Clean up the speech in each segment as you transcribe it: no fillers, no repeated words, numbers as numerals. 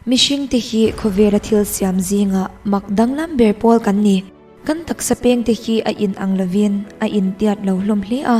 Mihringte hi khawvela thil siam zinga mak danglam ber pawl kan ni. Kan taksa pengte hi a inang lovin a intiat lo hlawm hle a,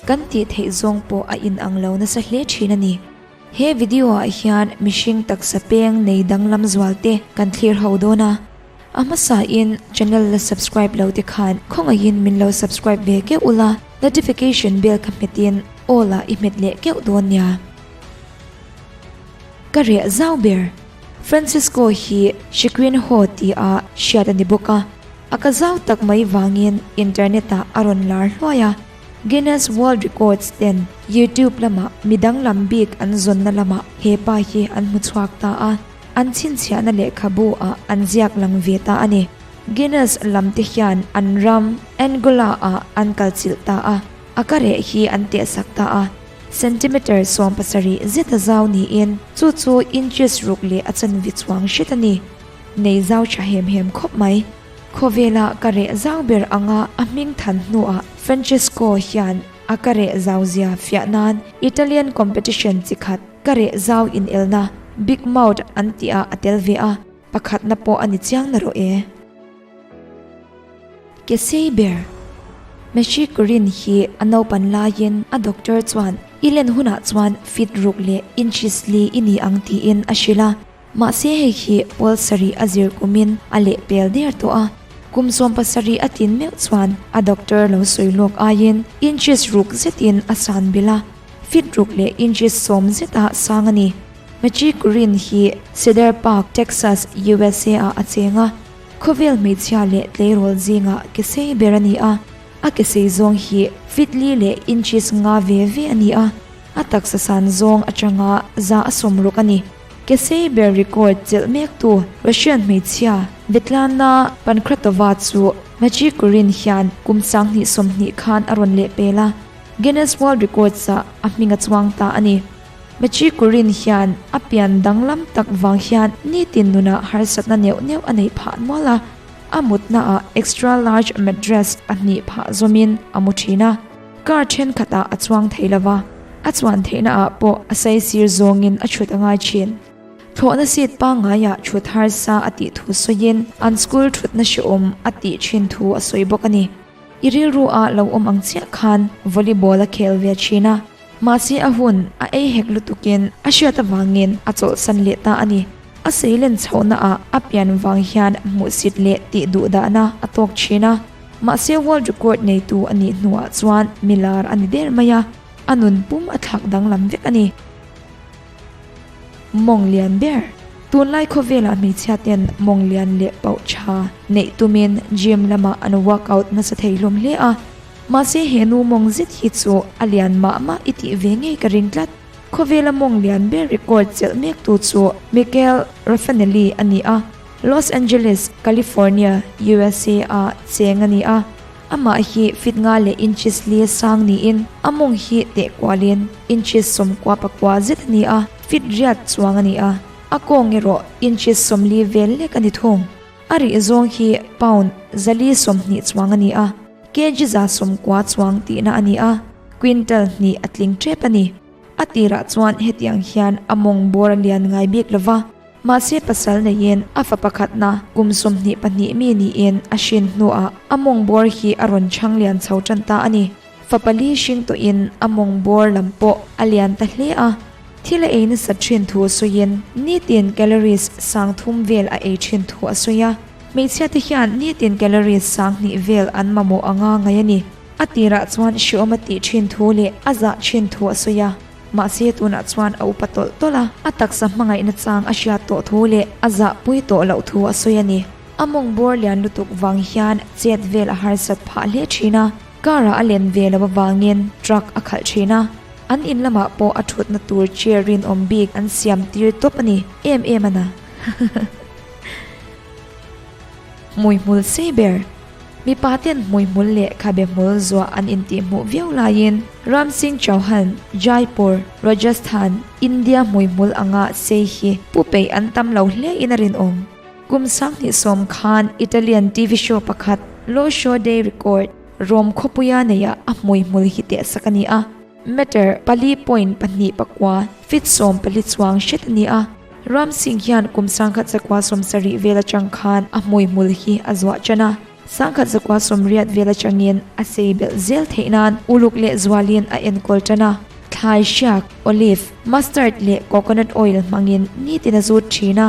kan tih theih zawng pawh a inang lo nasa hle thin a ni. He video ah hian mihring taksa peng nei danglam zual te kan thlir ho dawn a. A hmasa in channel la subscribe lo te khan khawngaihin min lo subscribe ve keuh ula, notification bell ka hmet in all ah i hmet leh keuh dawn nia. Ka reh zau ber. Francisco hi Shikrin Ho ti a hriat a ni bawk a, a ka zau tak mai vangin internet ah a rawn lar hluai a. Guinness World Records ten YouTube lamah mi danglam bik an zawnna lamah he pa hi an hmu chhuak ta a, an chhinchhiahna lehkhabu ah an ziak lang ve ta a ni. Guinness lam te hian an ram Angola ah an kalchilh ta a, a ka reh hi an tehsak ta a. Centimeter 70 zeta zau niin chu chu inches ruk leh a chanve chuang hret a ni. Nei zau tha hem hem khawp mai. Khawvela ka reh zau ber anga a hming than hnuah Francesco hian a ka reh zau zia fiah nan Italian competition chi khat ka reh zau inelna Big Mouth an tihah a tel ve a, pakhatna pawh a ni chiang na rawh e. Ke sei ber. Messi Corinne hi a naupan laiin a doctor chuan i len hunah chuan fit ruk leh inches li i ni ang tiin a hrilh a. Mahse hei hi pawl sarih a zir kumin a lehpel der tawh a. Kum 70 a tin meuh chuan a doctor lo sawi lawk aiin inches ruk zetin a san belh a, fit ruk leh inches 10 zeta sang a ni. Messi Corinne hi Cedar Park, Texas, USA ah a cheng a. Khawvel hmeichhia leh tleirawl zingah ke sei ber a ni a, a ke sei zawng hi feet li leh inches nga ve ve a ni a, a taksa san zawng atanga za a sawm ruk a ni. Ke sei ber record chelh mektu Russian hmeichhia Svetlana Pankratova chu Machikurin hian kum 2020 khan a rawn lehpel a, Guinness World Records-ah a hming a chuang ta a ni. Machikurin hian a pian danglam tak vang hian nitin nunah harsatna neuh neuh a neih phah nual a, a mutnaah extra large mattress a hnih phah zawmin a mu thin a, car thenkhatah a chuang thei lo va, a chuan theihnaah pawh a saisir zawngin a chhut a ngai thin. Thlawhna seat pangngaiah chhut harsa a tih thu sawiin an school thutna hrehawm a tih thin thu a sawi bawk a ni. I rilru ah lo awm ang chiah khan volleyball a khel ve thin a. Mahse a hun a ei hek lutukin a hriat avangin a chawlhsan leh ta a ni. A seilen chhohna ah a pian vang hian hmuhsit leh tih duh dahna a tawk thin a. Mahse world record neitu a nih hnuah chuan milar a ni der mai a, a nun pum a thlak danglam vek a ni. Mawng lian ber. Tunlai khawvelah hmeichhia ten mawng lian leh pauh tha neih tumin gym lamah an workout nasa thei hlawm hle a. Mahse he nu mawng zet hi chu a lian mah mah i tih ve ngei ka ring tlat. Khawvela mawng lian ber record chelh mek tu chu Michael Rafanelli a ni a, Los Angeles, California, USA ah cheng a ni a. Amah hi feet nga leh inches li sang niin a mawng hi teh kualin inches 94 zet a ni a, feet riat chuang a ni a, a kawng erawh inches 40 vel lek a ni thung. A rih zawng hi pound 420 chuang a ni a, kg 190 chuang tihna a ni a, quintal hnih a tling tep a ni. A tirah chuan hetiang hian a mawng bawr a lian ngai bik lova, mahse pasal neiin a fa pakhatna kum 22 mi niin a hrin hnuah a mawng bawr hi a rawn chhang lian chho tan ta a ni. Fa pali hring tawhin a mawng bawr lam pawh a lian ta hle a, thil a ei nasa thin thu sawiin nitin calories 3000 vel a ei thin thu a sawi a. Hmeichhia te hian nitin calories 2000 vel an mamawh anga ngai a ni. A tirah chuan hriawm a tih thin thu leh a zah thin thu a sawi a, mahse tunah chuan a upa tawlh tawlh a, a taksa hmangaihna chang a hriat tawh thu leh a zahpui tawh loh thu a sawi a ni. A mawng bawr lian lutuk vang hian chet vel a harsat phah hle thin a, car ah a len ve lo avangin truck a khalh thin a, an in lamah pawh a thutna tur chair rinawm bik an siam tir tawp a ni em em a na. Hmuihmul sei ber. Mipa ten hmuihmul leh khabe hmul zuah an intihhmuh viau laiin Ram Singh Chauhan, Jaipur, Rajasthan, India hmuihmul anga sei hi pu peih an tam lo hle in a rinawm. Kum 2010 khan Italian TV show pakhat Lo Show Dei Record, Rome khawpuia neia a hmuihmul hi tehsak a ni a. Meter 4.29 feet 14 chuang hret a ni a. Ram Singh hian kum 1970 vel atang khan a hmuihmul hi a zuah tan a. 1980 vel atangin a sei belh zel theih nan uluk leh zualin a enkawl tan a. Thlai hriak, olive, mustard leh coconut oil hmangin nitin a zut thin a.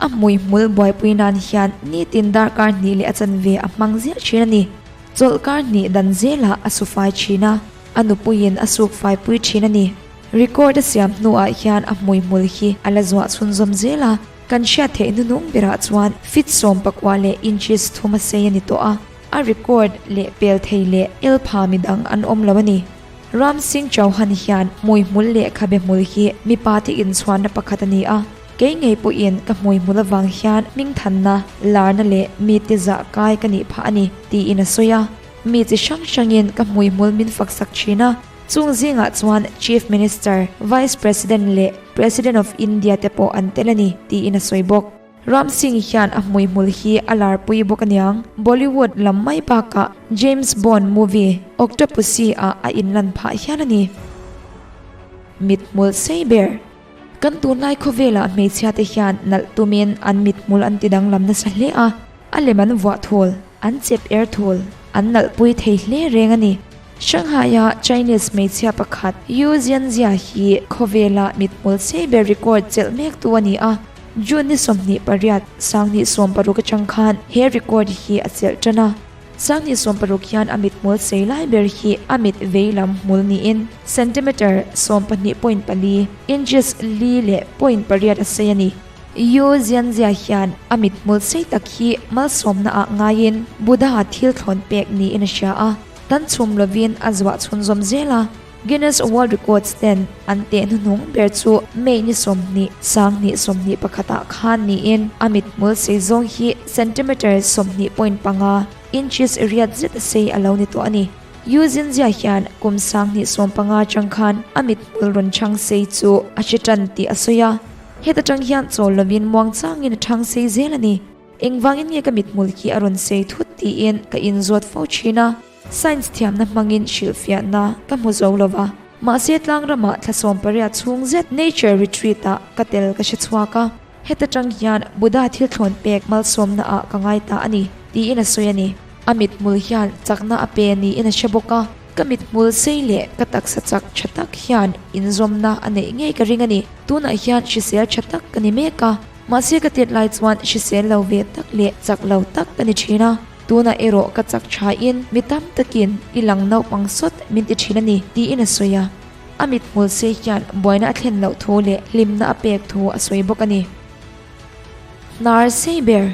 A hmuihmul buaipui nan hian nitin darkar hnih leh a chanve a hmang ziah thin a ni. Chawlhkar hnih dan zelah a su fai thin a, a nupuiin a suk faipui thin a ni. Record a siam hnuah hian a hmuihmul hi a la zuah chhunzawm zel a, kan hriat theih hnuhnung berah chuan feet 14 leh inches thum a sei a ni tawh a, a record leh pel thei leh el pha midang an awm lo a ni. Ram Singh Chauhan hian hmuihmul leh khabe hmul hi mipa te inchhuanna pakhat a ni a, kei ngei pawhin ka hmuihmul avang hian hmingthanna, larna leh mite zah kai ka nih phah a ni, tiin a sawi a. Mi chi hrang hrangin ka hmuihmul min faksak thin a, chung zingah chuan Chief Minister, Vice President leh President of India te pawh an tel a ni, tiin a sawi bawk. Ram Singh hian a hmuihmul hi a larpui bawk aniang. Bollywood lam mai bakah James Bond movie Octopussy ah a inlan phah hial a ni. Mithmul sei ber. Kan tunlai khawvelah hmeichhia te hian nalh tumin an mithmul an ti danglam nasa hle a, a lem an vuah thul, an chep er thul, an nalhpui thei hle reng a ni. Shanghai-a Chinese hmeichhia pakhat Yu Jianjia hi khawvela mithmul sei ber record chelh mektu a ni a. June ni 28, 2016 atang khan he record hi a chelh tan a. 2016 hian a mithmul sei lai ber hi a mit vei lam hmul niin centimeter 12.4, inches li leh point pariat a sei a ni. Yu Jianjia hian a mithmul sei tak hi malsawmna ah ngaiin Buddha thil thlawn pek niin a hria a, tan chhum lovin a zuah chhunzawm zel a. Guinness World Records ten an teh hnuhnung ber chu May ni 20, 2021 ah khan niin a mithmul sei zawng hi centimeter 20.5, inches riat zet a sei a lo ni tawh a ni. Yu Jinjia hian kum 2015 atang khan a mithmul rawn chhang sei chu a hre tan tih a sawi a. Heta tang hian chawl lovin muangchangin a chhang sei zel a ni. Engvangin nge ka mithmul hi a rawn sei thut tiin ka inzawt fo thin a. Science thiamna hmangin hrilhfiahna ka hmu zo lo va. Mahse tlang ramah thla 18 chhung zet nature retreat ah ka tel ka hre chhuak a. Heta tang hian Buddha thil thlawn pek malsawmna ah ka ngai ta a ni, tiin a sawi a ni. A mithmul hian chakna a pe niin a hre bawk a. Ka mithmul sei leh ka taksa chak tha tak hian inzawmna a neih ngei ka ring a ni. Tunah hian hrisel tha tak ka ni mek a. Mahse ka tet lai chuan hrisel lo ve tak leh chak lo tak ka ni thin a. Tunah erawh ka chak thain mi tam takin i lang naupang sawt min ti thin a ni, tiin a sawi a. A mithmul sei hian buaina a thlen loh thu leh hlimna a pek thu a sawi bawk a ni. Hnar sei ber.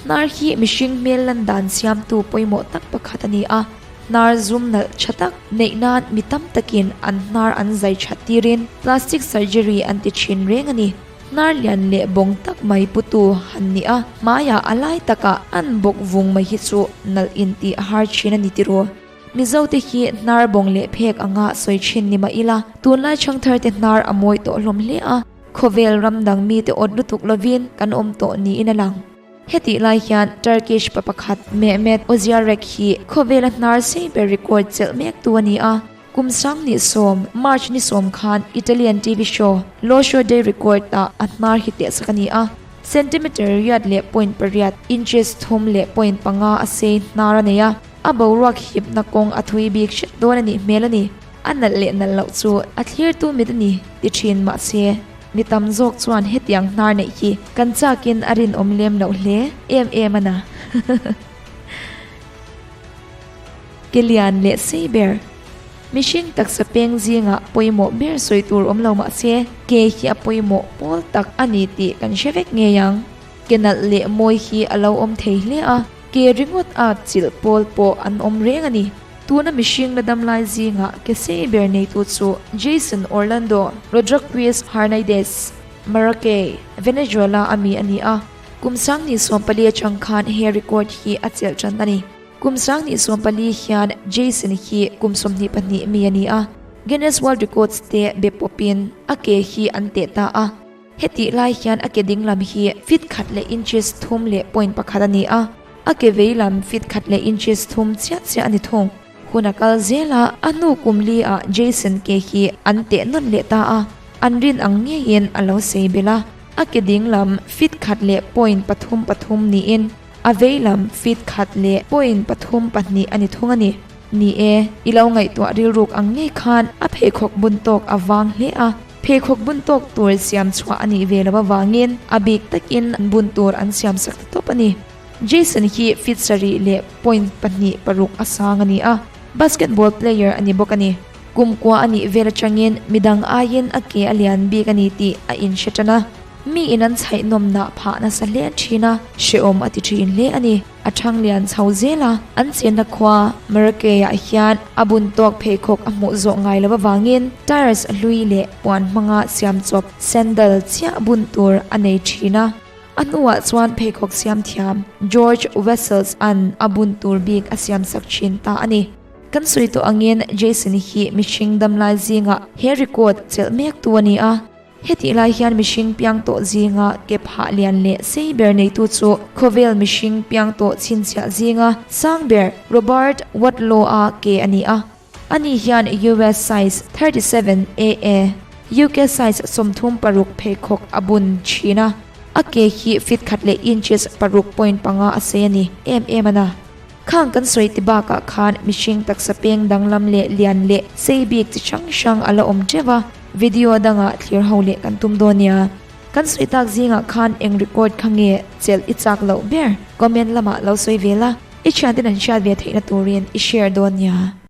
Hnar hi mihring hmel lan dan siamtu pawimawh tak pakhat a ni a. Hnar zum nalh tha tak neih nan mi tam takin an hnar an zai that tirin plastic surgery an ti thin reng a ni. Hnar lian leh bawng tak mai putu han ni a, hmaiah a lai takah an bawk vung mai hi chu nalh intih a har thin a ni tiraw. Mizote hi hnar bawng leh phek anga sawi thin ni mah ila, tunlai chhangtharte hnar a mawi tawh hlawm hle a, khawvel ram dang mite awt lutuk lovin kan awm tawh niin a lang. Hetih lai hian Turkish pa pakhat Mehmet Ozyarek hi khawvela hnar sei ber record chelh mektu a ni a. Kum 2010, March ni 10 khan Italian TV show Lo Show Dei Record ah a hnar hi tehsak a ni a. Centimeter riat leh point pariat, inches thum leh point panga a sei hnar a nei a. A boruak hipna kawng a thui bik hret dawn a nih hmel a ni. A nalh leh nalh loh chu a thlirtu mit a ni ti thin mahse mi tam zawk chuan hetiang hnar neih hi kan chakin a rinawm lem loh hle em em a na. Ke lian leh sei ber. Mihring taksa peng zingah pawimawh ber sawi tur awm lo mahse ke hi a pawimawh pawl tak a ni tih kan hre vek ngei ang. Ke nalh leh mawi hi a lo awm thei hle a, ke ringawt a chilh pawl pawh an awm reng a ni. Tuna mihring la dam lai zingah ke sei ber neitu chu Jason Orlando Rodriguez Hernandez, Maracay, Venezuela a mi a ni a. Kum 2014 atang khan he record hi a chelh tan a ni. Kum 2014 hian Jason hi kum 22 mi a ni a, Guinness World Records te be pawpin a ke hi an teh ta a. Hetih lai hian a ke ding lam hi feet khat leh inches thum leh point pakhat a ni a, a ke vei lam feet khat leh inches thum chiah chiah a ni thung. Hun a kal zel a, a hnu kum li ah Jason ke hi an teh nawn leh ta a, an rin ang ngeiin a lo sei belh a. A ke ding lam feet khat leh point pathum pathum niin a vei lam feet khat leh point pathum pahnih a ni thung a ni. Ni e, i lo ngaihtuah rilruk ang ngei khan a pheikhawk bun tawk a vang hle a, pheikhawk bun tawk tur siam chhuah a nih ve lo avangin a bik takin bun tur an siam sak ta tawp a ni. Jason hi feet sarih leh point pahnih paruk a sang a ni a, basketball player a ni bawk a ni. Kum kua a nih vel atangin midang aiin a ke a lian bik a ni tih a inhre tan a. Mi in an chhaih nawmnah phah nasa hle thin a, hrehawm a ti thin hle a ni. A thang lian chho zel a, an chenna khua Marakei-ah hian a bun tawk pheikhawk a hmuh zawh ngai lo avangin tyres hlui leh puan hmanga siam chawp sandal chiah bun tur a nei thin a. A hnuah chuan pheikhawk siam thiam George Wessels-a'n a bun tur bik a siam sak thin ta a ni. Kan sawi tawh angin Jason hi mihring damlai zingah he record chelh mek tu a ni a. Hetih lai hian mihring piang tawh zinga ke phah lian leh sei ber neitu chu khawvel mihring piang tawh chhinchhiah zinga sang ber Robert Wadlow-a ke a ni a. Ani hian US size 37 AA, UK size 36 pheikhawk a bun thin a. A ke hi feet khat leh inches 6.5 a sei a ni em em a na. Khang kan sawi ti bakah khan mihring taksa peng danglam leh lian leh sei bik chi hrang hrang a la awm teuh a, video dangah thlir ho leh kan tum dawn nia. Kan sawi tak zingah khan eng record kha nge chelh i chak loh ber? Comment lamah lo sawi ve la, i thianten an hriat ve theihna turin i share dawn nia.